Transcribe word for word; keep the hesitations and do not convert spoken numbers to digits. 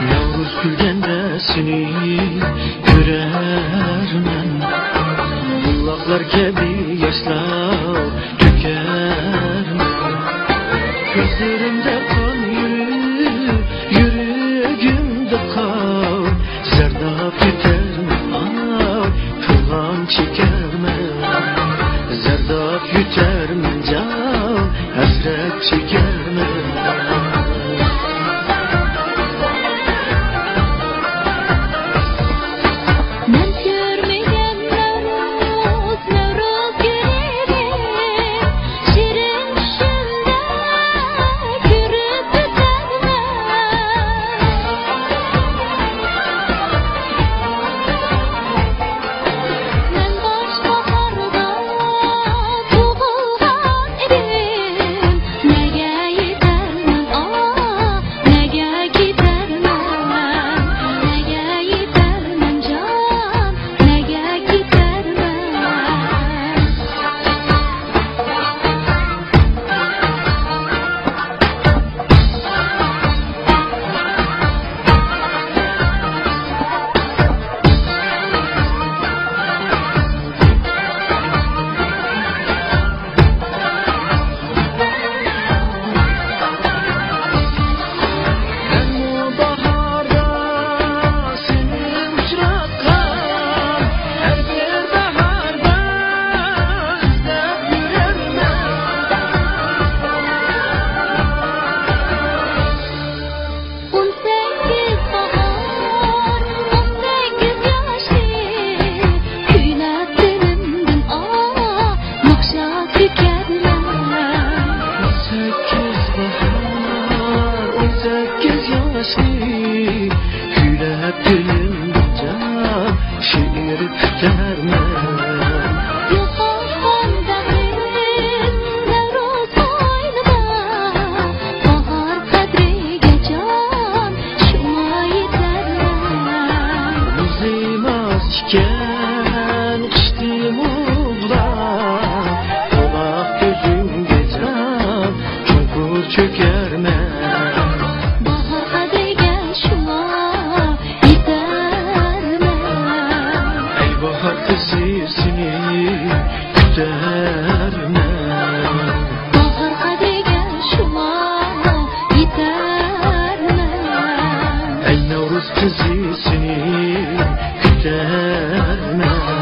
نەۋرۇز كۈلگەندە سېنى كۆرەرمەن، بۇلاقلار كەبى ياشلار تۆكەرمەن. كۆزلىرىمدە قان يۈرۈپ، يۈرىكىمدە قان، زەرداب كېتەرمەن، ئاي، پىغان چېكەرمەن. زەرداب يۈتەرمەن جان، ھەسرەت چېكەرمەن. مەن كۆرمىگەن نەۋرۇز، نەۋرۇز گۈلىنى، شېرىن چۈشۈمدە كۆرۈپ ئۆتەرمەن. مەن باش باھاردا تۇغۇلغان ئىدىم، نەگە يېتەرمەن، ئاھ، نەگە كېتەرمەن، نەگە يېتەرمەن جان، نەگە كېتەرمەن. ئون سەككىز باھار، ئون سەككىز ياشنى كۈيلەپ دىلىمدىن، ئاھ، ناخشا تۆكەرمەن. ئون سەككىز باھار، ئون سەككىز ياشنى كۈيلەپ دىلىمدىن جان، شېئىر پۈتەرمەن. يوقالغان بەخت نەۋرۇز ئايلىدا، باھار قەدرىگە جان، شۇڭا يېتەرمەن. مۇزلىماس ئىكەن قىشتىمۇ بۇلاق، بۇلاق كۆزۈڭگە جان، چوڭقۇر چۆكەرمەن. باھار قەدرىگە شۇڭا يېتەرمەن. ئەي باھار قىزى، سېنى كۈتەرمەن. باھار قەدرىگە شۇڭا يېتەرمەن. ئەي نەۋرۇز قىزى، سېنى كۈتەرمەن.